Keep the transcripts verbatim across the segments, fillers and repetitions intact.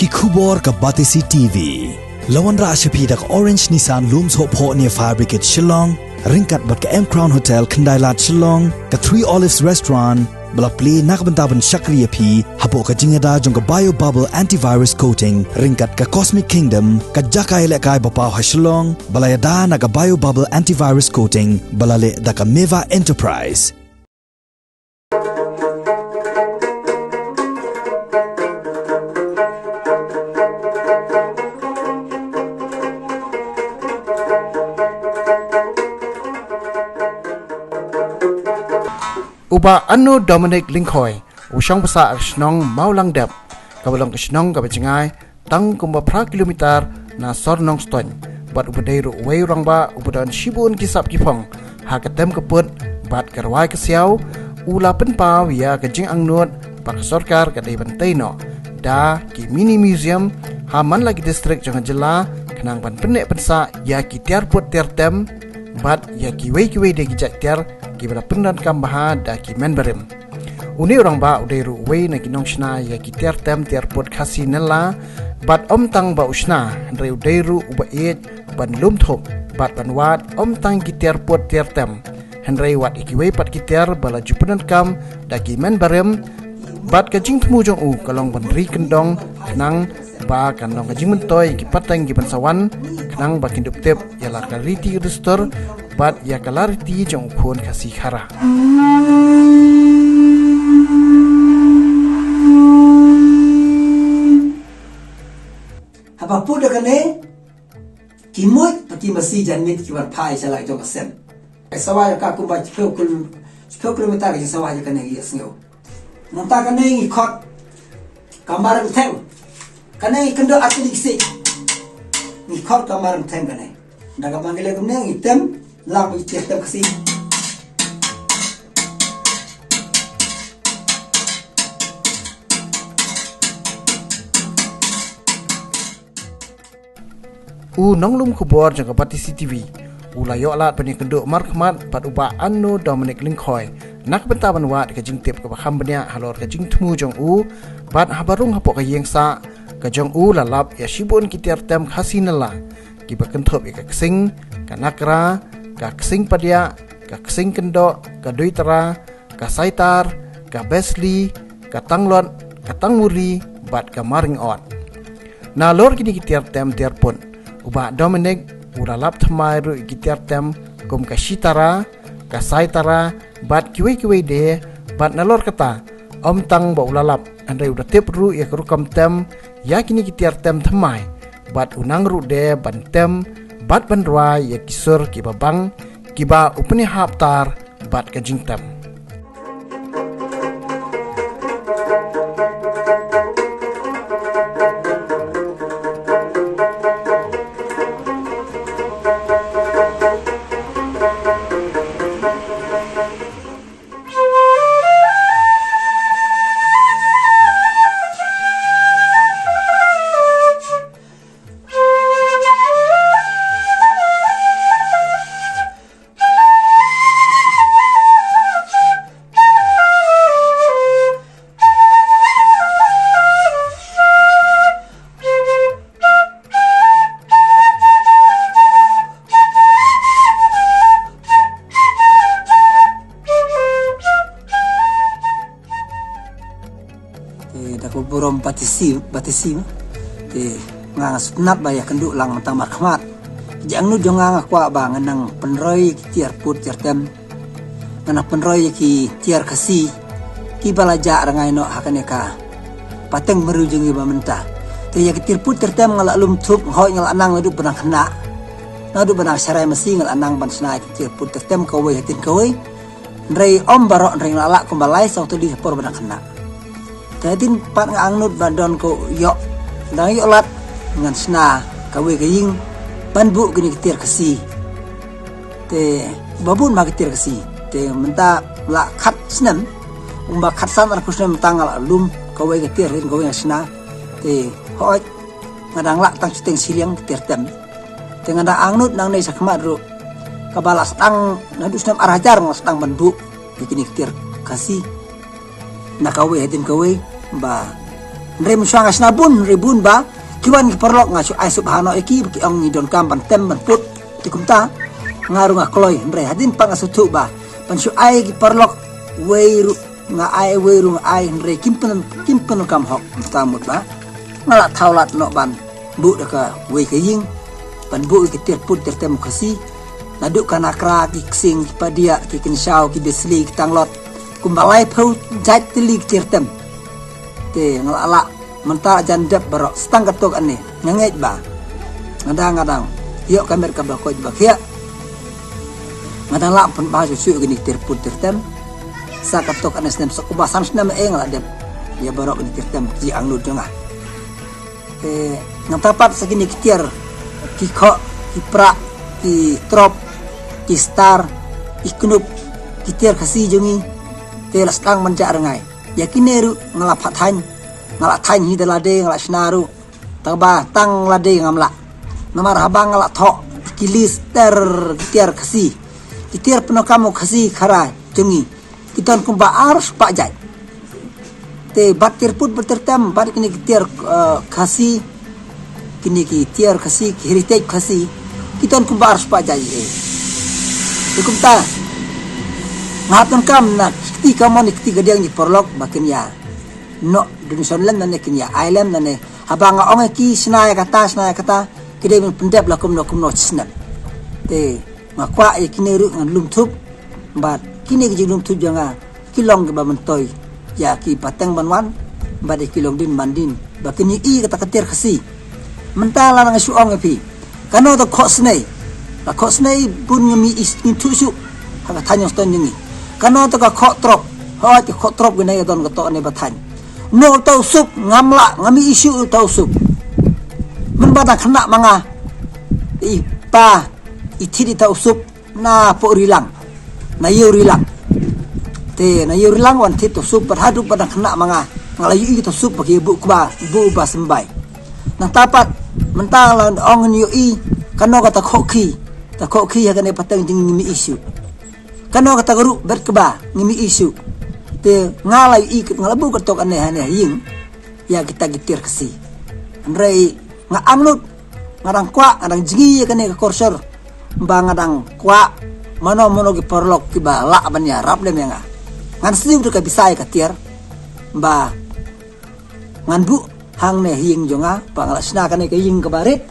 Ki khubor ka Batesi T V. La wanrah sha phi da ka Orange Nissan Lumsohphoh near Fire Brigade Shillong, ryngkat bad ka M Crown Hotel Khyndailad Shillong, ka Three Olives Restaurant, ba la plie na ka bynta ban shakri ïa phi hapoh ka jingïada jong ka Bio Bubble Antivirus Coating, ryngkat ka Cosmic Kingdom, ka jaka ïalehkai ba paw ha Shillong, ba la ïada na ka Bio Bubble Antivirus Coating, ba la leh da ka Meva Enterprise. U Bah Anno Dominic Lyngkhoi, u shong basa ha ka shnong Mawlangdep, kaba long ka shnong kaba jngai tang kumba phra kilometer na sor Nongstoiñ, bad uba dei ruh uwei u rangbah uba don shibun ki sap ki phong ha ka tem ka put bad ka rwai ka siaw, u la pynpaw ïa ka jingangnud ba ka sorkar ka dei ban tei noh da ki mini museum ha man la ki district jong ka jylla, khnang ban pynneh pynsah ïa ki tiar put tiar tem bad ïa kiwei kiwei de ki jait tiar kiba la pyndonkam bha da ki men barim. Une u rangbah u dei ruh uwei na ki nongshna ïa ki tiar tem tiar put Khasi Nella, bad ym tang ba u shna, hynrei u dei ruh uba ïeit ban lum thup bad ban wad ym tang ki tiar put tiar tem, hynrei wat ïa kiwei pat ki tiar ba la ju pyndonkam da ki men barim. Bad ka jingthmu jong u ka long ban ri kyndong khnang ba kan long ka jingmyntoi ïa ki pateng kiban sa wan, khnang ba kin dup tip ïa la ka riti ka dustur bad ïa ka la riti jong u khun Khasi Khara. Haba put da kane, ki muid bad ki masi janmiet kiba phai sha la jong ka sem. Ka sawa jong ka kumba shiphew kil-, shiphew kilometer ka jingsawa jong kane, ngi ïohsngew. Nangta kane ngi khot ka marangtheng. Kane ngi kynduh ar tylli ki siej. Ngi khot ka marangtheng kane. Da kaba ngi leh kumne ngi tem lang bad ki tiar tem Khasi. U nonglum khubor jong ka Batesi T V u la ïoh lad ban ïakynduh markhmat bad u Bah Anno Dominic Lyngkhoi na ka bynta ban wad ka jingtip kaba kham bniah halor ka jingthmu jong u, bad haba rung hapoh ka ïing sah ka jong u la lap ïa shibun ki tiar tem Khasi Nella, kiba kynthup ïa ka ksing, ka nakra, ka ksing padiah, ka ksing kyndoh, ka duitara, ka saitar, ka besli, ka tanglot, ka tangmuri, bad ka maringot. Nalor kine ki tiar tem tiar put, u Bah Dominic u la lap thymmai ruh ïa ki tiar tem kum ka shitara, ka saitara, bad kiwei kiwei de, bad nalor kata, ym tang ba u la lap, hynrei u da tip ruh ïa ka rukom tem ïa kine ki tiar tem thymmai, bad u nang ruh de ban tem bad ban rwai ïa ki sur kiba bang, kiba u pynïahap tar bad ka jingtem. Te da ka burom Batesi, Batesi. Te nga nga sngewtynnat ba ïakynduh lang mynta markhmat. Jingangnud jong nga nga kwah ba ngan nang pynroi ki tiar put tiar tem. Ngan nang pynroi ïa ki tiar Khasi kiba la jah rngai noh ha kane ka pateng meriw jong ngi ba mynta. Te ïa ki tiar put tiar tem nga la lum thup, nga hoi nga la nang naduh ba dang khynnah. Naduh ba dang sharai masi nga la nang ban shna ïa ki tiar put tiar tem kawei hadien kawei. Hynrei ym baroh, hynrei nga la lah kumba lai saw tylli ha por ba dang khynnah. Te hadien pat nga angnud ba don ka ïoh, dang ïoh lad ngan shna kawei ka ïing ban buh kine ki tiar Khasi. Te ba bun ma ki tiar Khasi. Te mynta la khat snem, kumba khatsan arphew snem mynta nga la lum kawei ka tiar, hadien kawei nga shna. Te hooid, nga dang lah tang shiteng shiliang ki tiar tem. Te nga dang angnud nangne shakhmat ruh, kaba la sdang naduh snem ar hajar nga la sdang ban buh ïa kine ki tiar Khasi. Na kawei hadien kawei ba Hynrei mynshuwa nga shna bun, hynrei bun ba ki wan ki paralok nga shu ai sngewbha noh ïa ki ba ki ong ngi donkam ban tem ban put. Te kumta nga ruh nga kloi, hynrei hadien pat nga sngewthuh ba ban shu ai ki paralok wei ruh nga ai, wei ruh nga ai, hynrei kim pyn, kim pyndonkam hok. Mynta mut ba nga la thaw lad noh ban buh da kawei ka ïing, ban buh ïa ki tiar put tiar tem Khasi. Naduh ka nakra, ki ksing, ki padiah, ki kynshaw, ki biasli, ki tanglot, kumba laiphew jait tylli ki tiar tem. Te nga la lah, mynta la jan dep baroh, sa tang katto katne. Nga ngeit ba nga dang, nga dang ïoh ka met kaba koit ba khiah. Nga dang lah pynbha shuh shuh ïa kine ki tiar put tiar tem. Sa katto katne snem, sa kumba san snem eh nga la dep ïa baroh kine ki tiar tem ki jingangnud jong nga. Te nangta pat sa kine ki tiar, ki khoh, ki prah, ki trop, ki star, ki knup, ki tiar Khasi jong ngi. Te la sdang ban jah rngai. Ïa kine ruh nga la phah thaiñ, nga la thaiñ hi da lade, nga la shna ruh. Tangba tang lade ngam lah. Namar haba nga la thoh ki list ter ki tiar Khasi, ki tiar pyndonkam u Khasi Khara jong ngi, ki don kumba arspah jait. Te bad tiar put bad tiar tem, bad kine ki tiar, eh, Khasi, kine ki tiar Khasi, ki heritage Khasi, ki don kumba arspah jait eh. Te kumta nga hap donkam na kti kamon, kti kadiang jong ki paralok ba kin ïa noh donation lem, lane kin ïa ai lem, lane haba nga ong ïa ki shna ïa kata, shna ïa kata, ki dei ban pyndep la kumno kumno shisnem. Te nga kwah ïa kine ruh ngan lum thup, bad kine ki jinglum thup jong nga ki long kiba myntoi ïa ki pateng ban wan, bad ïa ki longdien mandien ba kin ïohi kata ka tiar Khasi. Mynta la nga shu ong ïa phi, kano ta khohsnei, ka khohsnei bun ngam ïohi, ngim thuh shuh ha ka thaiñ Nongstoiñ jong ngi. Kano ta ka khoh trop, hooid ka khoh trop kane ka don kato kane ba thaiñ. Kumno kata u sup, ngam lah, ngam ïohi shuh uta u sup. Mynba dang khynnah ma nga, i pa i thied ita u sup na poh Rilang, na ïew Rilang. Te na ïew Rilang wan thied ta u sup, bad haduh ba dang khynnah ma nga, nga la ïohi ta u sup ba ki buh kba, buh ba symbai. Nangta pat mynta la ong ngin ïohi kano kata khoh khie, ta khoh khie ha kane pateng jong ngi, ngim ïohi shuh. Kano kata ka ruh bet kba, ngim ïohi shuh. Te nga la ïohi, nga la buh kato kane ha ne ha ïing ïa kita ki tiar Khasi. Hynrei nga angnud, nga dang kwah, nga dang jngi ïa kane ka korsor, ba nga dang kwah mano mano ki paralok kiba lah ban ïarap lem ïa nga. Ngan siew da ka pisa ïa ka tiar ba ngan buh hangne ha ïing jong nga, ba nga la shna kane ka ïing kaba rit.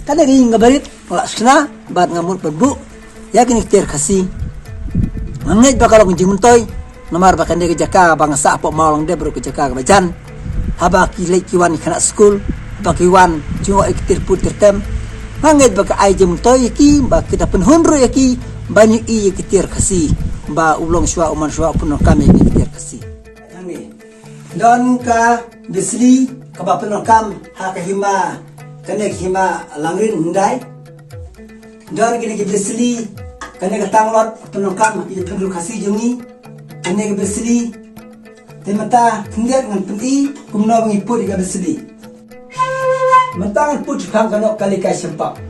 Kane ka ïing kaba rit nga la shna bad nga mut ban buh ïa kine ki tiar Khasi. Nga ngeit ba ka long jingmyntoi, namar ba kane ka jaka ba nga sah hapoh Mawlangdep ruh ka jaka kaba jan. Haba ki leit ki wan ki khynnah skul, haba ki wan jngoh ïa ki tiar put tiar tem, nga ngeit ba ka ai jingmyntoi ïa ki, ba kita pynhun ruh ïa ki ban ïohi ïa ki tiar Khasi ba u long shuwa, u man shuwa, u pyndonkam ïa ki tiar Khasi. Hangne don ka biasli kaba pyndonkam ha ka hima, kane ka hima Langrin hyndai. Don kine ki biasli, kane ka tanglot pyndonkam ha ki pynrul Khasi jong ngi. Kane ka biasli, te mynta khyndiat ngan pyni kumno ba ngi put ïa ka biasli. Mynta ngan put shaphang kano ka likai shempap.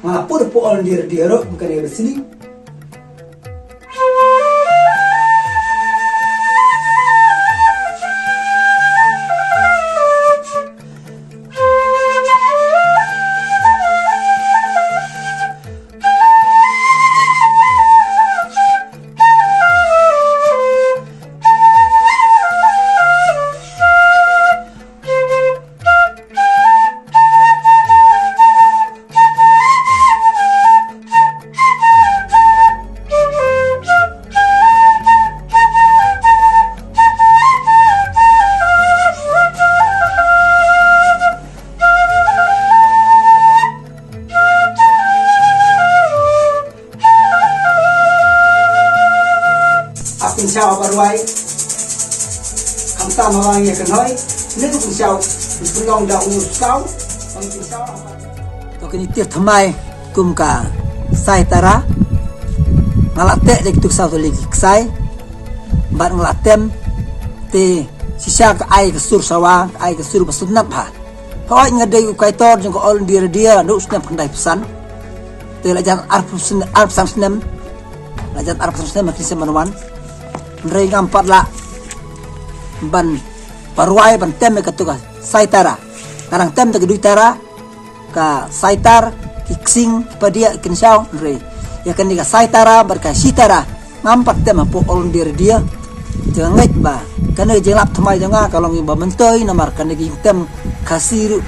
Nga la put hapoh All India Radio ruh kum kane ka biasli. Ap pynshai ba rwai. Khamtam haba ngi ïa kynhoi, ne ka pynshai, pynlong da u skaw, ba ngi pynshai. To kine tiar thymmai kum ka ksai tara. Nga la teh da kitu ki saw tylli ki ksai bad nga la tem. Te shisha ka ai ka sur sawa, ka ai ka sur ba sngewtynnat bha. Hooid nga dei u kaitor jong ka All India Radio naduh u snem khyndaiphew san. Te la jan arphew san, arphew san snem. La jan arphew san snem ha kine ki snem ban wan. Hynrei ngam pat lah ban Ba rwai ban tem ïa katu ka saitara. Ka dang tem da ka duitara, ka saitar, ki ksing, ki padiah, ki kynshaw, hynrei ïa kane ka saitara bad ka shitara ngam pat tem hapoh All India Radio. Te nga ngeit ba kane ka jinglap thymmai jong nga ka long ba myntoi, namar kane ka jingtem Khasi ruh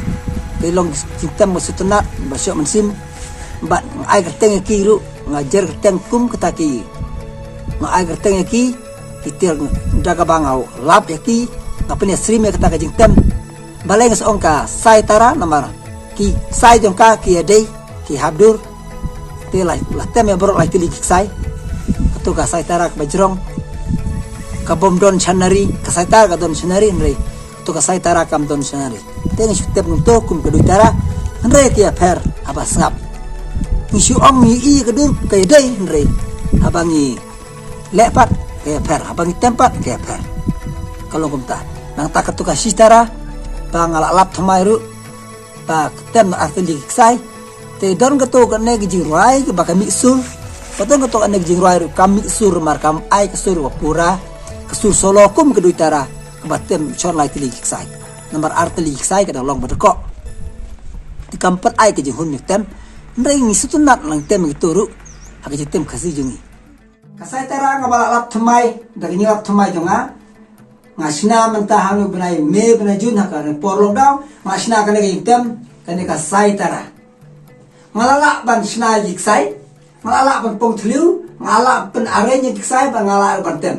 ka long jingtem ba sngewtynnat, ba shoh mynsiem. Bad nga ai kyrteng ïa ki ruh, nga jer kyrteng kum kata ki. Nga ai kyrteng ïa ki, ki tiar da kaba nga lap ïa ki, nga pynïasyriem ïa kata ka jingtem. Balei nga sa ong ka saitara, namar ki ksai jong ka ki ïadei, ki hap dur. Te la, la tem ïa baroh lai tylli ki ksai. Katu ka saitara kaba jrong, ka bym don shanari, ka saitara ka don shanari, hynrei katu ka saitara kam don shanari. Te nga shu tem kumto kum ka duitara, hynrei ka ïapher haba sngap. Ngi shu ong ngi ïohi ka dur ka ïadei, hynrei haba ngi leh pat ka ïapher, haba ngi tem pat ka ïapher. Ka long kumta. Nangta katu ka shitara, ba nga la lap thymmai ruh, ba ka tem ar tylli ki ksai. Te don katu kane ka jingrwai kaba ka mih sur, ba don katu kane ka jingrwai ruh ka mih sur, namar kam ai ka sur ba pura, ka sur solo kum ka duitara, kaba tem shon lai tylli ki ksai. Namar ar tylli ki ksai ka dang long ba dkoh. Te kam pat ai ka jinghun jingtem, hynrei ngi sngewtynnat lang tem ïa katu ruh ha ka jingtem Khasi jong ngi. Ka saitara kaba la lap thymmai da ka jinglap thymmai jong nga. Nga shna mynta ha u bnai May, bnai June, ha kane por lockdown, nga shna kane ka jingtem, kane ka saitara. Nga la lah ban shna ïa ki ksai, nga la lah ban pong thliew, nga la lah ban arrange ïa ki ksai, bad nga la lah ban tem.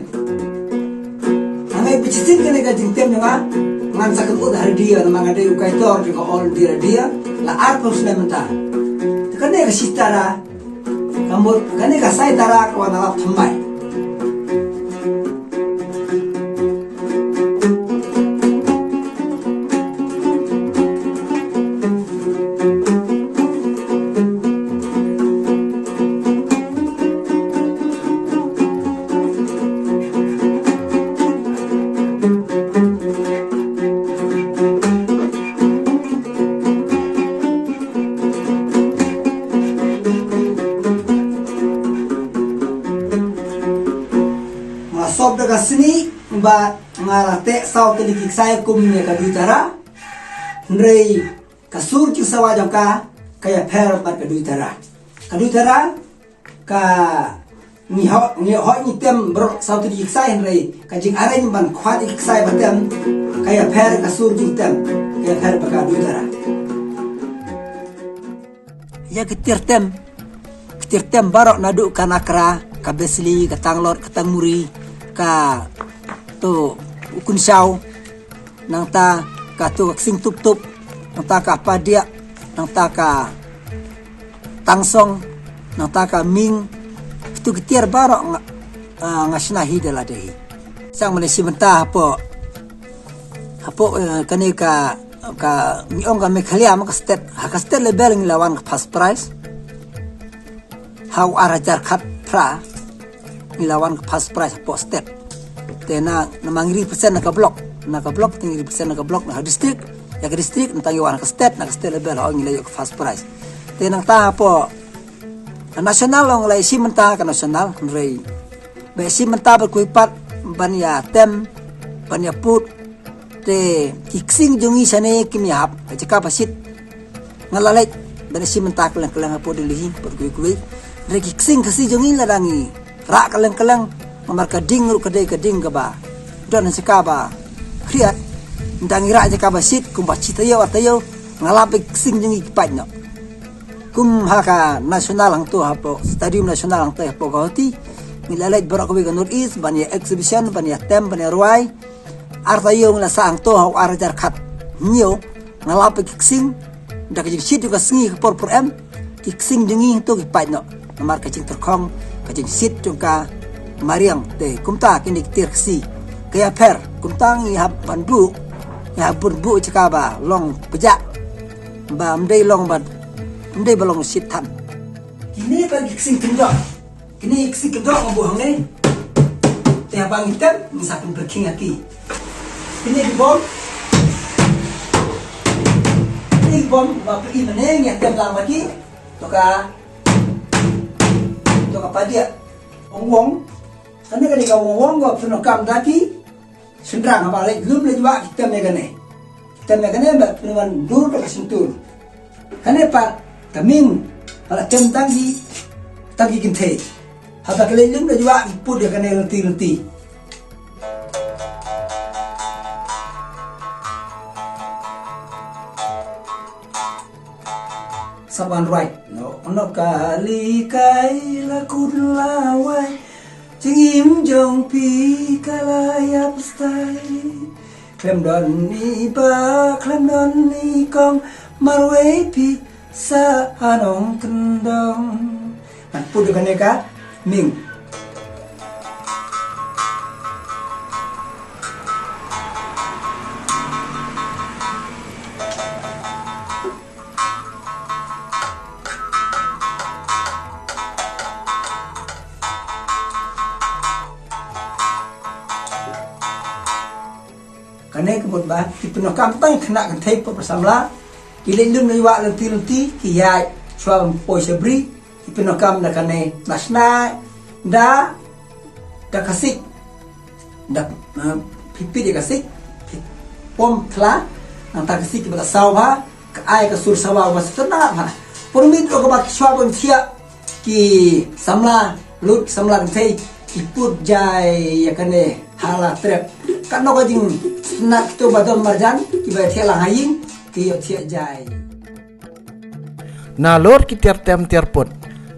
Nga ngeit ba shisien kane ka jingtem jong nga, ngan sa kynnoh ha radio, namar nga dei u kaitor jong ka All India Radio la arphew snem mynta. Te kane ka shitara, ka mut kane ka saitara kaba nga lap thymmai. Nga sop da ka snieh ba nga la teh saw tylli ki ksai kum ïa ka duitara. Hynrei ka sur jingsawa jong ka ka ïapher bad ka duitara. Ka duitara ka ngi hok, ngi hok ngi tem baroh saw tylli ki ksai, hynrei ka jingarrange ban khwat ïa ki ksai ba tem ka ïapher, ka sur jingtem ka ïapher bad ka duitara. Ïa ki tiar tem, ki tiar tem baroh naduh ka nakra, ka besli, ka tanglot, ka tangmuri, katu u kynshaw, nangta katu ka ksing tuptup, nangta ka padiah, nangta ka tangsong, nangta ka ming, kitu ki tiar baroh nga, ah, nga shna hi da lade hi. Sngewbha ban ïa shim bynta hapoh, hapoh, eh, kane ka, ka ngi ong ka Meghalaya mo ka state, ha ka state level ngi la wan ka first prize. Ha u ar hajar khatphra ngi la wan ka first prize hapoh state. Te na, namar ngi represent na ka block, na ka block te ngi represent na ka block, na ka district, ïa ka district, nangta ngi wan ha ka state, na ka state level ho ngi la ïoh ka first prize. Te nangta hapoh national ong la ïa shim bynta ka national, hynrei ba ïa shim bynta bad kiwei pat ban ïa tem, ban ïa put, te ki ksing jong ngi shane kim ïahap ha jaka ba shit. Nga la leit ban ïa shim bynta kylleng kylleng hapoh Delhi bad kiwei kiwei. Hynrei ki ksing Khasi jong ngi lada ngi rah kylleng kylleng, namar ka ding ruh ka dei ka ding kaba don ha jaka ba khriat. Ynda ngi rah ha jaka ba shit kumba shi taïew ar taïew, nga lap ba ki ksing jong ngi ki pait noh. Kum ha ka national hangto hapoh Stadium National hangto hapoh Guwahati, ngi la leit baroh kawei ka North East ban ïa exhibition, ban ïa tem, ban ïa rwai. Ar taïew ngi la sah hangto ha u ar hajar khathynñiew, nga lap ba ki ksing, da ka jingshit jong ka sngi ka por por em, ki ksing jong ngi hangto ki pait noh. Namar ka jingtyrkhong, ka jingshit jong ka mariang. Te kumta kine ki tiar Khasi ka ïapher, kumta ngi hap ban buh, ngi hap ban buh jaka ba long pjah, ba ym dei long ba, ym dei ba long shit than. Kine pat ki ksing kyndok. Kine ki ksing kyndok nga buh hangne. Te haba ngi tem ngi sa pynpyrkhing ïa ki. Kine ki bom. Kine ki bom ba phi i mynne ngi tem lang bad ki. To ka, to ka padiah. Wong wong. Kane ka dei ka wong wong ba pyndonkam da ki. Shynrang haba leit lum leit wah ki tem ïa kane. Ki tem ïa kane ba pynwan dur da ka shyntur. Kane pat ka ming ba la tem tang ki, tang ki kynthei. Haba ki leit lum leit wah ki put ïa kane lynti lynti. Sa wan ruai. No, no ka li kai la kut la wai. Jingim jong phi ka la ïap stai. Khlem don i bah, khlem don i kong, marwei phi sa anong kyndong. Ngan put ïa kane ka ming. Kane ka mut ba ki pyndonkam tang khynnah kynthei pop samla. Ki leit lum leit wah lynti lynti, ki ïaid shuwa ban poi sha bri. Ki pyndonkam da kane, la shna da, da ka sik. Da, eh, phi pit ïa ka sik, phi pom thla, nangta ka sik kiba la saw bha, ka ai ka sur sawa uba sngewtynnat bha. Por miet ruh kaba ki shuwa ban thiah ki samla lut, ki samla kynthei, ki put jai ïa kane ha la trep. Katno ka jingsngewtynnat kito ba don marjan, kiba thiah lang ha ïing, ki ïoh thiah jai. Nalor ki tiar tem tiar put,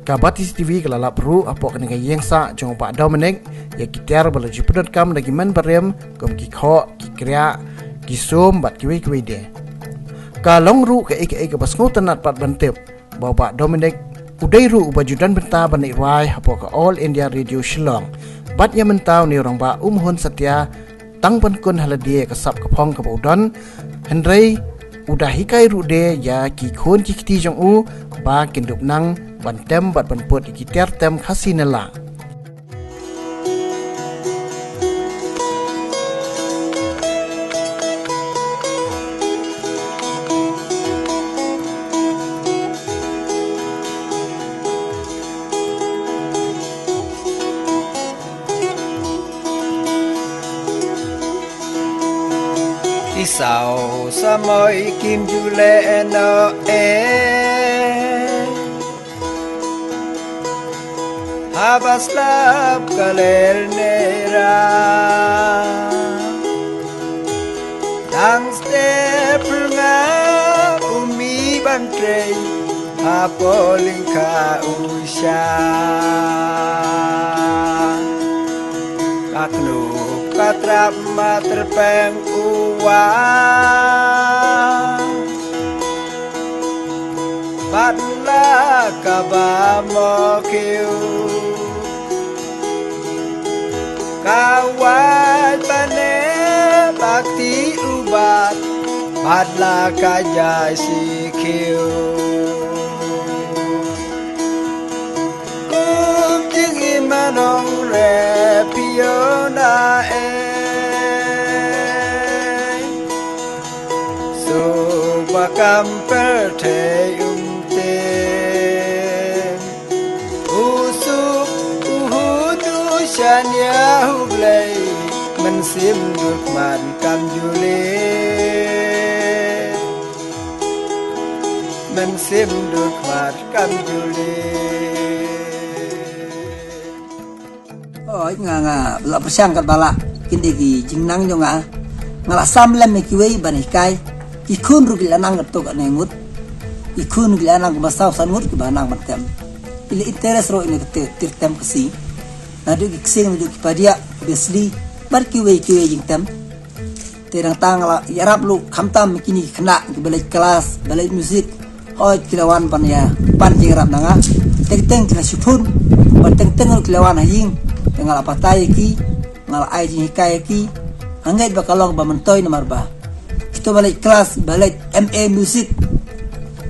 ka Batesi TV ka la lap ruh hapoh kane ka ïing sah jong u Bah Dominic ïa ki tiar ba la ju pyndonkam da ki men barim kum ki khoh, ki kriah, ki sum bad kiwei kiwei de. Ka long ruh kaei kaei kaba sngewtynnat pat ban tip ba u Bah Dominic u dei ruh uba ju don bynta ban leit rwai hapoh ka All India Radio Shillong. Bad ïa mynta une u rangbah um hun satia tang ban kun ha lade ka sap ka phong kaba u don, hynrei u da hikai ruh de ïa ki khun ki kti jong u ba kin dup nang ban tem bad ban put ïa ki tiar tem Khasi Nala. Ki saw samoi kim ju leh noh eh. Haba slap ka lyer ne rah. Tang step nga u mih ban trei hapoh lyngkha u sha. Ka knup ka trap ma tyrpeng u wah. Bad la kaba mo khiew. Ka wad bane ba kti u bat, bad la ka jai shi khiew. Kum jingim anong re phi ïoh na eh. Suk ba kam pyrthei um teng. U suk u hut u shaniah u Blei. Mynsiem dur khmat kam ju leh. Mynsiem dur khmat kam ju leh. Oi, nga, nga la pyrshang katba lah. Kine ki jingnang jong nga. Nga la sam lem ïa kiwei ban hikai. Ki khun ruh ki la nang katto katne ngut. Ki khun ki la nang kaba saw san ngut kiba nang ban tem. Ki la interest ruh ïa kine ki tiar tem Khasi. Naduh ki ksing, naduh ki padiah, ki besli, bad kiwei kiwei jingtem. Te dang tang la ïarap ruh khamtam kine ki khynnah kiba leit klas, ba leit music. Hooid ki la wan ban ïa pan jingïarap na nga. Teng teng ki la shu phone, bad teng teng ruh ki la wan ha ïing. Te nga la batai ïa ki, nga la ai jinghikai ïa ki. Nga ngeit ba ka long ba myntoi namar ba kito ba leit klas, ba leit M A music,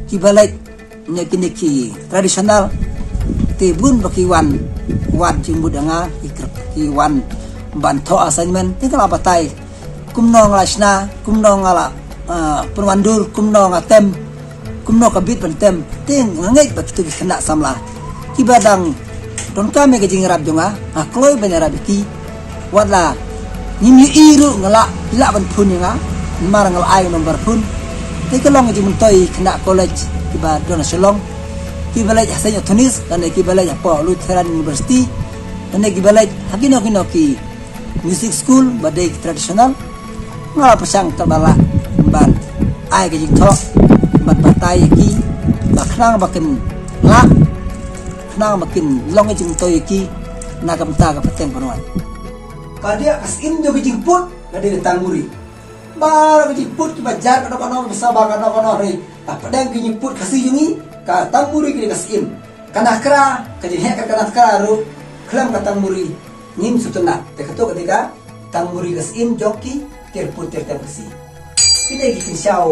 kiba leit na kine ki traditional. Te bun ba ki wan wad jingmut ïa nga, ki kr-, ki wan ban thoh assignment, te nga la batai kumno nga la shna, kumno nga la, ah, pynwandur, kumno nga tem, kumno ka bit ban tem. Te nga ngeit ba kito ki khynnah samla kiba dang donkam ïa ka jingïarap jong nga, nga kloi ban ïarap ïa ki. Wat la Ngim ïohi ruh nga lah, ki lah ban phone ïa nga. Namar nga la ai number phone. Te ka long ka jingmyntoi khynnah college kiba don ha Shillong, kiba leit ha Saint Anthony's lane kiba leit hapoh Lutheran University, lane kiba leit ha kino kino ki music school ba dei ki traditional. Nga la pyrshang tang ba lah ban ai ka jingthoh, ban batai ïa ki, ba khnang ba kin lah, khnang ba kin long ka jingmyntoi ïa ki na ka bynta ka pateng pynwan. Ka diah ka syiem jong ka jingput ka dei ka tangmuri. Baroh ka jingput kiba jar kano kano, kiba saba kano kano, hynrei hapdeng ka jingput Khasi jong ngi, ka tangmuri ka dei ka syiem. Ka nakra, ka jingheh ka nakra ruh khlem ka tangmuri ngim sngewtynnat. Te kato ka dei ka tangmuri, ka syiem jong ki tiar put tiar tem Khasi. Kine ki kynshaw,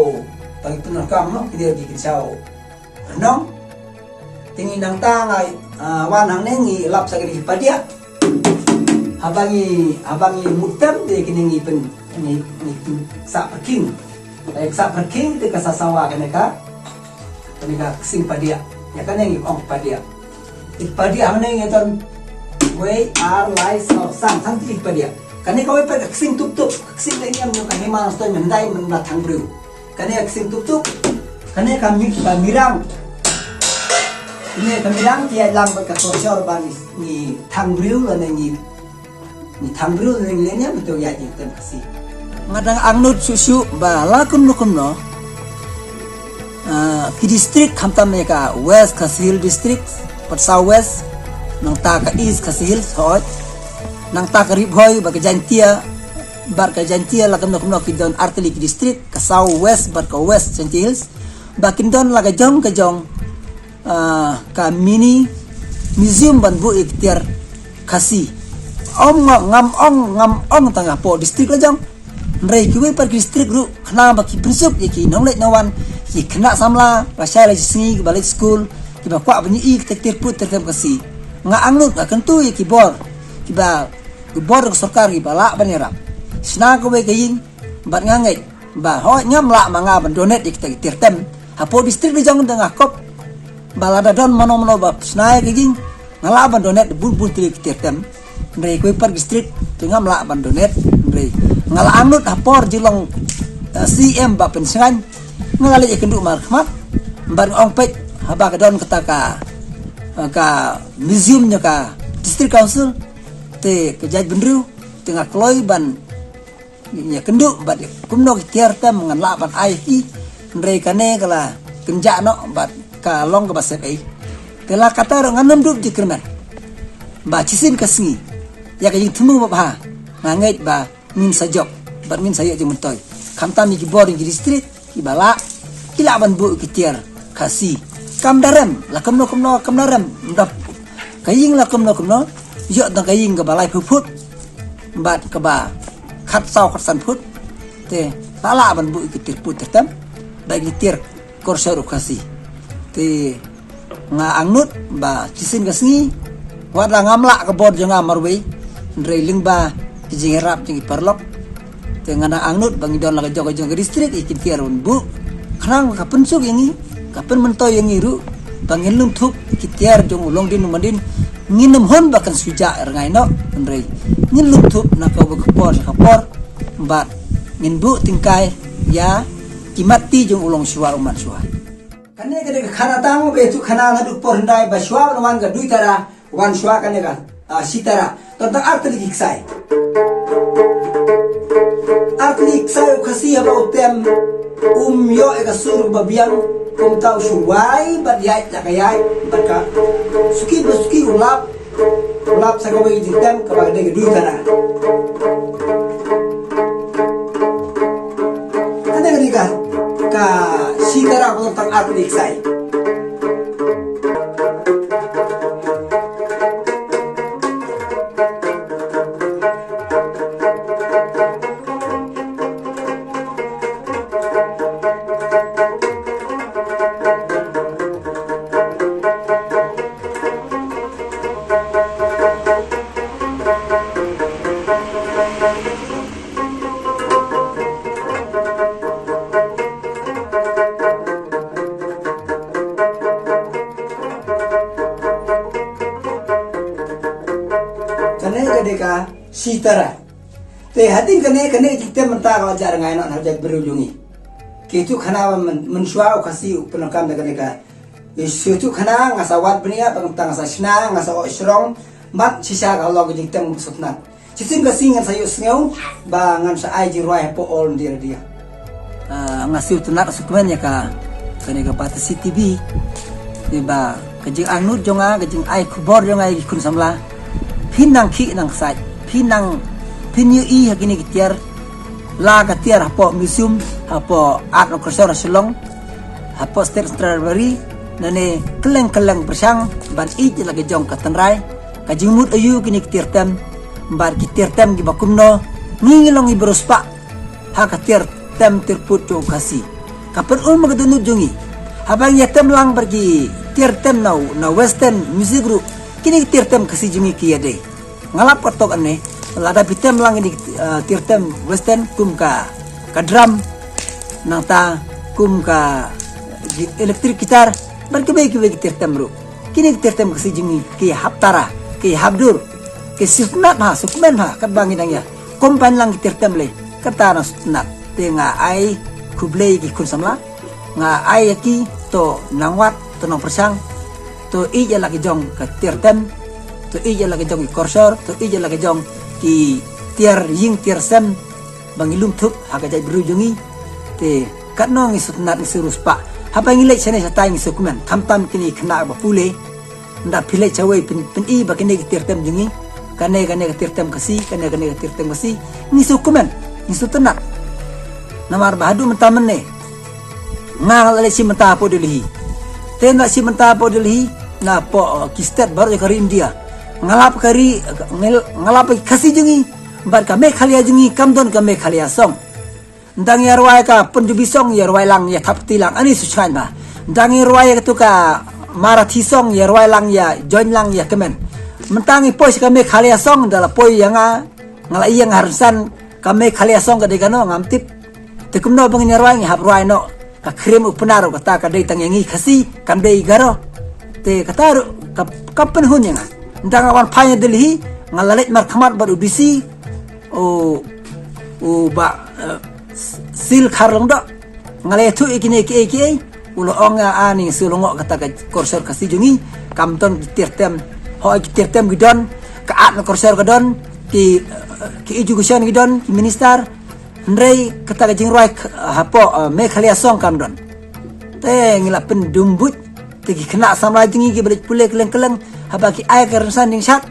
tang ki pyndonkam, no, kine ki kynshaw rnong. Te ngi nangta nga, ah, wan hangne ngi lap sa kine ki padiah. Haba ngi, haba ngi mut tem te kine ngi pyn, ngi, ngi pyn sah pyrkhing. Te sah pyrkhing te ka sa sawa kane ka, kane ka ksing padiah. Ïa kane ngi ong padiah. Te padiah hangne ngi ton wei, ar, lai, saw, san, san tylli padiah. Kane kawei pat ka ksing tup tup, ka ksing leh niam jong ka hima stone, myndai mynba thang briew. Kane ka ksing tup tup. Kane ka mi-, ka mirang. Kane ka mirang ki ïaid lang bad ka torchor ba ngi, ngi thang briew lane ngi, ngi thang briew lane ngi leh niam, to ïaid jingtem Khasi. Nga dang angnud shuh shuh ba la kumno kumno, ah, ki district, khamtam ïa ka West Khasi Hills District bad South West, nangta ka East Khasi Hills, hooid, nangta ka Ri Bhoi bad ka Jaintia, bad ka Jaintia, la kumno kumno ki don artylli ki district, ka South West bad ka West Jaintia Hills, ba kin don la ka jong ka jong, ah, ka mini museum ban buh ïa ki tiar Khasi. Ym nga, ngam ong, ngam ong tang hapoh district la jong, hynrei kiwei pat ki district ruh, khnang ba ki pynsuk ïa ki nongleit nongwan, ki khynnah samla ba shai la shi sngi, kiba leit skul, kiba kwah ban ïohi kita ki tiar put tiar tem Khasi. Nga angnud, nga kyntu ïa ki bor, kiba, ki bor ka sorkar kiba lah ban ïarap. Shna kawei ka ïing, bad nga ngeit ba hooid ngam lah ma nga ban donate ïa kita ki tiar tem. Hapoh district la jong te nga kop ba lada don mano mano ba shna ïa ka ïing, nga lah ban donate bun bun tylli ki tiar tem. Hynrei kawei pat district te ngam lah ban donate. Hynrei nga la angnud ha por jinglong, eh, C M Bah Pynshngaiñ, nga la leit ïakynduh markhmat bad nga ong peit, haba ka don kata ka, eh, ka museum jong ka District Council, te ka jaitbynriew, te nga kloi ban ïakynduh bad kumno ki tiar tem ngan lah ban ai hi. Hynrei kane ka la kynjah noh bad ka long kaba sep ei. Te la katta ruh ngan ym dup jingkyrmen ba shisien ka sngi, ïa ka jingthmu babha, nga ngeit ba ngin sa jop bad ngin sa ïoh jingmyntoi. Khamtam ïa ki bor jong ki district, kiba lah, ki lah ban buh ki tiar Khasi. Kam da rem, la kumno kumno kam da rem. Dap ka ïing la kumno kumno, ïoh tang ka ïing kaba laiphew phut bad kaba khatsaw khatsan phut. Te la lah ban buh ki tiar put tiar tem bad ki tiar korsor u Khasi. Te nga angnud ba shisien ka sngi, wat la ngam lah ka bor jong nga marwei, hynrei lyngba ki jingïarap jong ki paralok, te nga dang angnud ba ngi don la ka jong ka jong ka district ïa ki tiar ban buh, khnang ka pynsuk ïa ngi, ka pynmyntoi ïa ngi ruh ba ngin lum thup ki tiar jong u longdien u mandien. Ngin ym hun ba kan shu jah rngai noh, hynrei ngin lum thup na kawei ka por sha ka por bad ngin buh tyngkai ïa ki mat ti jong u longshuwa u manshuwa. Kane ka dei ka khana tang ba ïathuh khana naduh por hyndai ba shuwa ban wan ka duitara, wan shuwa kane ka, ah, shitara. Don tang artylli ki ksai. Artylli ki ksai u Khasi haba u tem, um ïoh ïa ka sur ba biang, kumta u shu wai bad ïaid la ka ïaid bad ka suki ba suki u lap, u lap sa kawei ka jingtem kaba ka dei ka duitara. Kane ka dei ka, ka shitara ba don tang artylli ki ksai. Kane ka dei ka shitara. Te hadien kane, kane ka jingtem mynta ka la jah rngai noh na ka jaitbynriew jong ngi. Ki ïathuh khana ba myn, mynshuwa u Khasi u pyndonkam da kane ka. Ïathuh khana nga sa wad bniah, ba mynta nga sa shna, nga sa oh shrong, bad shisha ka long ka jingtem sngewtynnat. Shisien ka sngi ngan sa ïohsngew ba ngan sa ai jingrwai hapoh All India Radio. Ah, nga sngewtynnat sngewkmen ïa ka, kane ka Batesi T V. Ïa ba ka jingangnud jong nga, ka jingai khubor jong nga ïa ki khun samla. Phin nang khih nang ksaid, phin nang, phin ïohi ha kine ki tiar. La ka tiar hapoh museum, hapoh Art and Culture Shillong, hapoh State Central Library, lane kylleng kylleng pyrshang ban ïeit ïa la ka jong ka tynrai, ka jingmut aïu kine ki tiar tem, bad ki tiar tem kiba kumno, ngi ngi long ngi ba riewspah ha ka tiar tem tiar pud jong u Khasi. Ka pynurlong ka dohnud jong ngi. Haba ngi ïa tem lang bad ki tiar tem na, na Western music ruh, kine ki tiar tem Khasi jong ngi ki ïa dei. Nga lap katto katne, lada phi tem lang kine ki, eh, tiar tem Western kum ka, ka drum, nangta kum ka, eh, electric guitar, bad kiwei kiwei ki tiar tem ruh. Kine ki tiar tem Khasi jong ngi ki hap tara, ki hap dur, ki sngewtynnat ha, sngewkmen ha, katba ngi dang ïa combine lang ki tiar tem lei, kata nang sngewtynnat. Te nga ai khublei ki khun samla, nga ai ïa ki to nang wad, to nang pyrshang, to ïeit ïa la ki jong ka tiar tem, to ïeit ïa la ki jong ki korsor, to ïeit ïa la ki jong ki tiar ïing tiar sem, ba ngi lum thup ha ka jaitbynriew jong ngi. Te katno ngi sngewtynnat ngi sngewriewspah. Haba ngi leit shane shatai ngi sngewkmen. Khamtam kine ki khynnah ba pule. Nda phi leit shawei pyn, pyni ba kine ki tiar tem jong ngi. Kane kane ka tiar tem Khasi, kane kane ka tiar tem Khasi. Ngi sngewkmen, ngi sngewtynnat. Namar ba haduh mynta mynne nga la leit shim bynta hapoh Delhi. Te nga la shim bynta hapoh Delhi, na hapoh, uh, ki state baroh jong ka ri India. Nga lap ka ri, nga lap ka Khasi jong ngi. Bad ka Meghalaya jong ngi kam don ka Meghalaya song. Dang ïa rwai ka Punjabi song, ïa rwai lang, ïa thap kti lang, ani su chngaiñ ba. Dang ïa rwai ka tu ka Marathi song, ïa rwai lang, ïa join lang, ïa kmen. Mynta ngi poi sha ka Meghalaya song, da la poi ïa nga, nga la ïeng ha rynsan, ka Meghalaya song ka dei kano ngam tip. Te kumno ba ngin ïa rwai, ngi hap rwai noh ka Khriam u Pnar, kata ka dei tang ïa ngi Khasi, kam dei Garo. Te kata ruh ka, ka pynhun ïa nga. Dang nga wan phai na Delhi, nga la leit markhmat bad u D C, u, u Bah, eh, Sil Kharlong Doh. Nga la ïathuh ïa kine kiei kiei. U la ong ïa ani, shu lyngngoh kata ka korsor Khasi jong ngi. Kam don ki tiar tem. Hooid ki tiar tem ki don. Ka art na korsor ka don. Ki, eh, ki education ki don. Ki minister. Hynrei kata ka jingrwai k-, hapoh, eh, Meghalaya song kam don. Te ngi la pyndum buit. Te ki khynnah samla jong ngi kiba leit pule kylleng kylleng. Haba ki ai ka rynsan jingshad.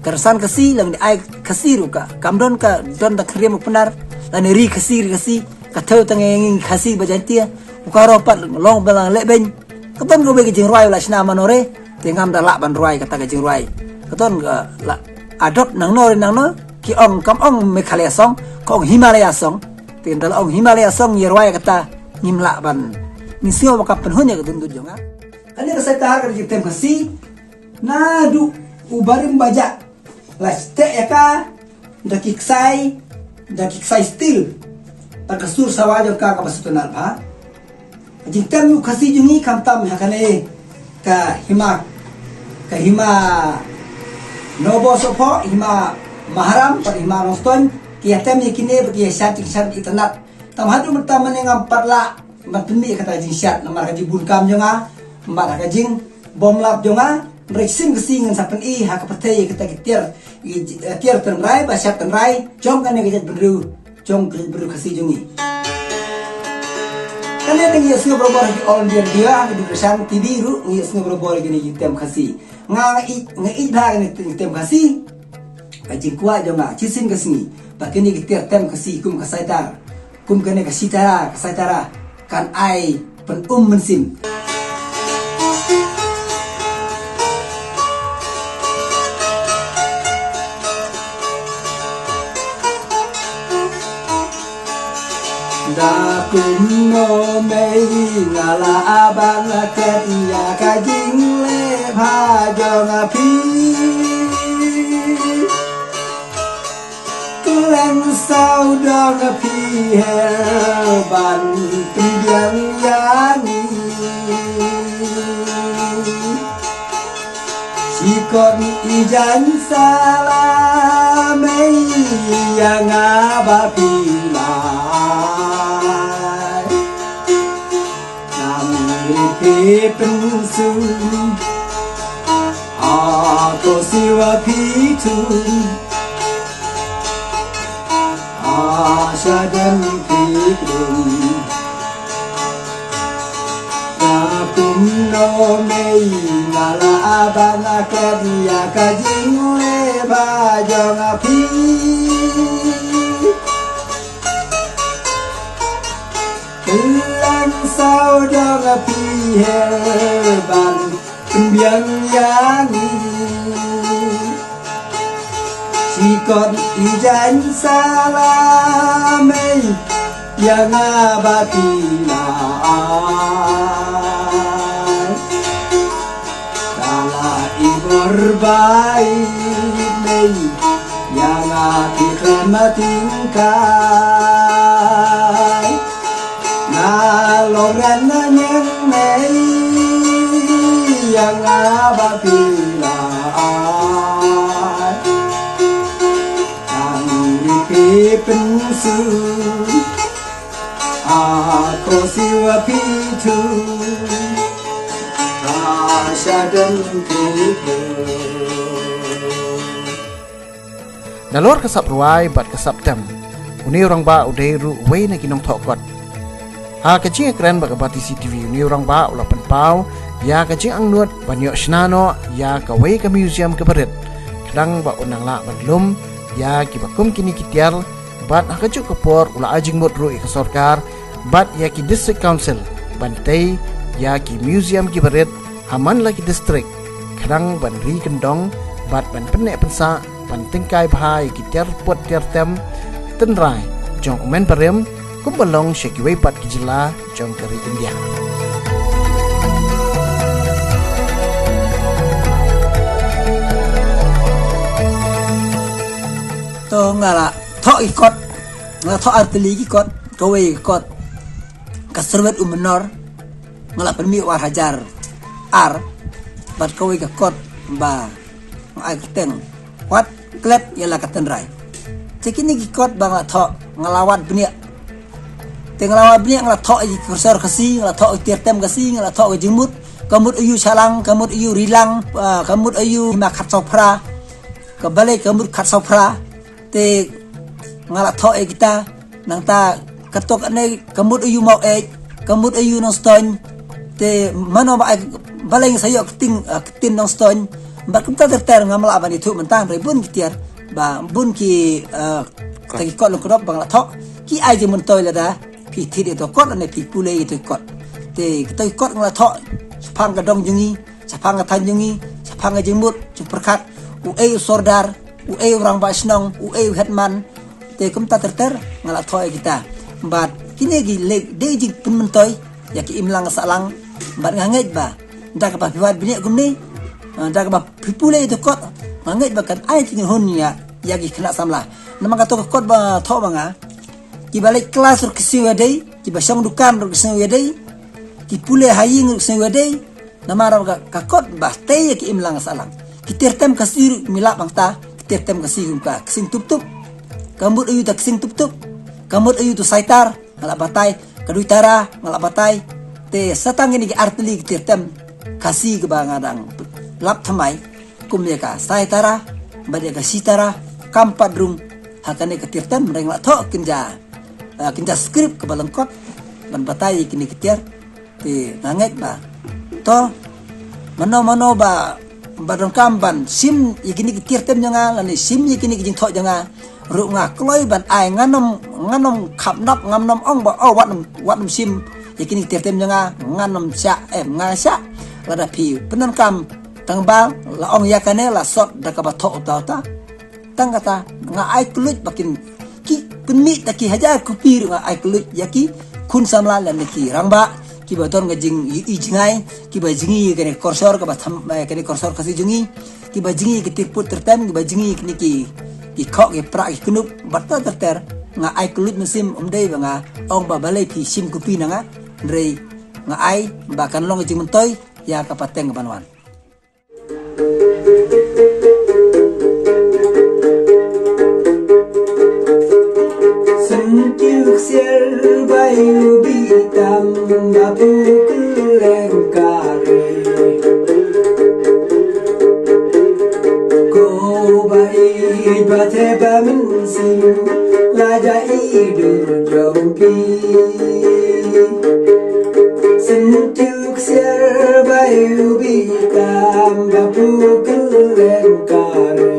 Ka rynsan Khasi, lane ai Khasi ruh ka. Kam don ka, don da Khriam u Pnar. Lane ri Khasi, ri Khasi. Ka thew tang ïa ngi Khasi ba Jaintia. U Garo pat long ba la leh beiñ. Ka don kawei ka jingrwai la shna mano re. Te ngam da lah ban rwai kata ka jingrwai. Ka don ka la adot nangno re nangno. Ki ong kam ong Meghalaya song. Ka ong Himalaya song. Te da la ong Himalaya song ïa rwai kata. Ngim lah ban. Ngi sngew ba ka pynhun ïa ka dohnud jong nga. Kane ka saitar ka jingtem Khasi. Naduh u barim bajah. La steh ïa ka, da ki ksai, da ki ksai steel. Bad ka sur sawa jong ka kaba sngewtynnat bha. Jingtem u Khasi jong ngi khamtam ha kane ka hima, ka hima Nobo Sohphoh, hima Maharam, bad hima Nongstoiñ, ki ïa tem ïa kine, bad ki ïa shad, ki shad, ki tynnat. Tang haduh mynta mynne ngam pat lah, ban pynmih kata ka jingshad, namar ka jingbun kam jong nga, bad ka jing bym lap jong nga, hynrei shisien ka sngi ngan sa pyni ha ka pyrthei kata ki tiar, ki, eh, tiar tynrai, ba shad tynrai, jong kane ka jaitbynriew, jong ka jaitbynriew Khasi jong ngi. Kane te ngi ïohsngew barabor ha ki All India Radio, ha ka Doordarshan T V ruh, ngi ïohsngew barabor ha kine ki tem Khasi. Nga, nga ïeit, nga ïeit bha kane ki tem Khasi. Ka jingkwah jong nga, shisien ka sngi, ba kine ki tiar tem Khasi kum ka saitar. Kum kane ka sitara, ka sitara, kan ai pynum mynsiem. Da kumno mei nga la aban la ket ïa ka jingleh bha jong phi. Khlem sawdong phi her ban pynbiang ïa ngi. Shikot i jan sala mei Ïa nga ba phi lai. Nang ri phi pynsum. A ko siwa phi thum. A shaden phi krum. Ka kumno mei nga la aban akat ïa ka jingleh ba jong phi. Lang saw jong phi her ban pynbiang ïa ngi. Shi kot i jaiñ sala mei ïa nga ba phi lai. Sala i bor bai mei ïa nga phi khlem tyngkai. Nga long ran na ñiang mei ïa nga ba phi lai. Tang ri phi pynsum. A ko siwa phi thum. A shaden phi krum. Nalor ka sap rwai bad ka sap tem, une u rangbah u dei ruh uwei na ki nongthoh kot. Ha ka jingïakren bad ka Batesi TV, une u rangbah u la pynpaw ïa ka jingangnud ban ïoh shna noh ïa kawei ka museum kaba rit, khnang ba un nang lah ban lum ïa kiba kum kine ki tiar, bad ha kajuh ka por u la ai jingmut ruh ïa ka sorkar bad ïa ki district council ban tei ïa ki museum kiba rit ha man la ki district, khnang ban ri kyndong bad ban pynneh pynsah ban tyngkai bha ïa ki tiar put tiar tem tynrai jong u Myntdu barim, kumba long sha kiwei pat ki jylla jong ka ri India. To nga la thoh ki kot, nga la thoh artylli ki kot, kawei ka kot Ka Syrwet U Mynnor, nga la pynmih ar hajar ar, bad kawei ka kot ba nga ai kyrteng Wat Klet Ïa La Ka Tynrai. Te kine ki kot ba nga la thoh, nga la wad bniah. Te nga la wad bniah, nga la thoh ïa ki kursor Khasi, nga la thoh ïa ki tiar tem Khasi, nga la thoh ïa ka jingmut, ka mut aiu shalang, ka mut aiu rilang, ah, ka mut aiu hima khatsaw phra, ka balei ka mut khatsaw phra. Te nga la thoh ïa kita, nangta kato kane ka mut aiu Maweit, ka mut aiu Nongstoiñ. Te mano ba ai, balei ngi sa ïoh ka ktien, ah, ka ktien Nongstoiñ. Bad kumta ter ter, ngam lah ban ïathuh mynta, hynrei bun ki tiar, ba bun ki, ah, kita ki kot lyngkdop ba nga la thoh, ki ai jingmyntoi lada phi thied ïa kato kot lane phi pule ïa kato kot. Te kato kot nga la thoh shaphang ka dong jong ngi, shaphang ka thaiñ jong ngi, shaphang ka jingmut jingpyrkhat, uei u sordar, uei u rangbah shnong, uei u headman. Te kumta ter ter nga la thoh ïa kita. Bad kine ki leh dei jingpynmyntoi ïa ki imlang sahlang. Bad nga ngeit ba da kaba phi wad bniah kumne, ah, da kaba phi pule ïa kato kot, nga ngeit ba kan ai jingkyrhun ïa, ïa ki khynnah samla. Namar kato ka kot ba thoh ba nga, kiba leit klas ruh ki sngew ïadei, kiba shong dukan ruh ki sngew ïadei, ki pule ha ïing ruh ki sngew ïadei. Namar ka, ka kot ba tei ïa ki imlang sahlang. Ki tiar tem Khasi ruh mi lah bang ta, ki tiar tem Khasi kum ka ksing tup tup. Ka mut aiu ta ksing tup tup. Ka mut aiu tu saitar, nga la batai, ka dui tara, nga la batai. Te sa tang kine ki artylli ki tiar tem Khasi kiba nga dang lap thymmai, kum ïa ka saitara bad ïa ka shitara, kam pat rung ha kane ka tiar tem, hynrei nga la thoh kynja, ah, kynja script kaba lyngkot ban batai ïa kine ki tiar. Te nga ngeit ba to mano mano ba, ba donkam ban shim ïa kine ki tiar tem jong nga lane shim ïa kine ki jingthoh jong nga ruh, nga kloi ban ai, ngan ym, ngan ym khapnap, ngan ym ong ba, oh, wat nym, wat nym shim ïa kine ki tiar tem jong nga, ngan ym shah, eh, nga shah. Lada phi pyndonkam tang ba la ong ïa kane la sot da kaba thoh uta uta. Tang kata, nga ai kylluid ba kin, ki pynmih da ki hajar kopi ruh nga ai kylluid ïa ki khun samla lane ki rangbah kiba don ka jingïohi jngai, kiba jngi ïa kane ka korsor kaba tham, eh, kane ka korsor Khasi jong ngi, kiba jngi ïa ki tiar put tiar tem, kiba jngi ïa kine ki, ki khoh, ki prah, ki knup, bad ter ter. Nga ai kylluid mynsiem, ym dei ba nga ong ba balei phi shim kopi na nga, hynrei nga ai ba kan long ka jingmyntoi ïa ka pateng kaban wan. Sier bai u bi tam ba pu kylleng kari. Ko ba i ba te ba mynsiem la ja i dur jong ki. Sentiw Sier bai u bi tam ba pu kylleng kari.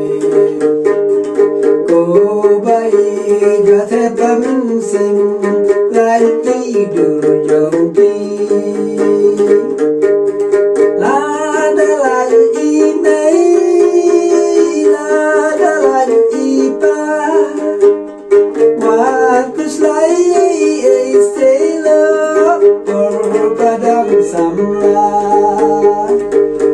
Ko bai ga te ba mynsiem lai i dur jong ki. La da lai i mei, la da lai i pa. Wat pynslai ei ei stay low, por padang samla.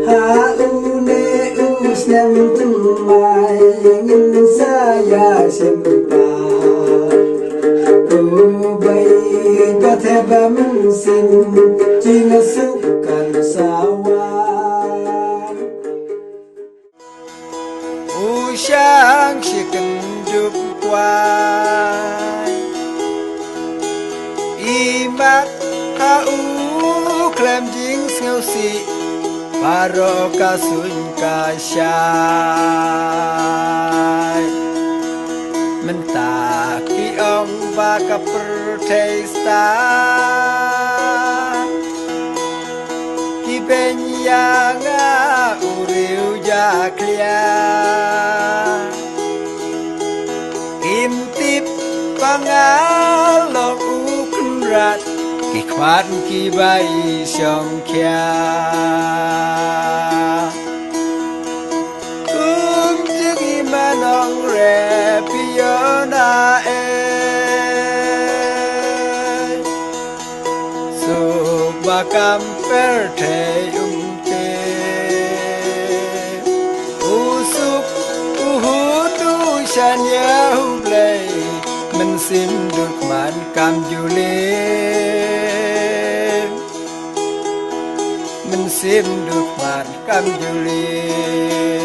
Ha une u snem tymai ngin sa ïa shem pa. U bai ka te ba mynsiem, jingïasuk kan sawa. U shang shi kyndup kwai. I mat ha u khlem jingsngewsih, baroh ka suiñ ka shai. Mynta ki ong ba ka pyrthei stad. Ki beiñ ïa nga u riew jakhlia. Kim tip ba nga long u kynrad, ki khmat ki bai shong khia. Kum jong i ma nongrep ïa na ei. Suk ba kam pyrthei um te. U suk u hut u shan ïa U Blei. Mynsiem dur khmat kam ju leh. Mynsiem dur khmat kam ju leh.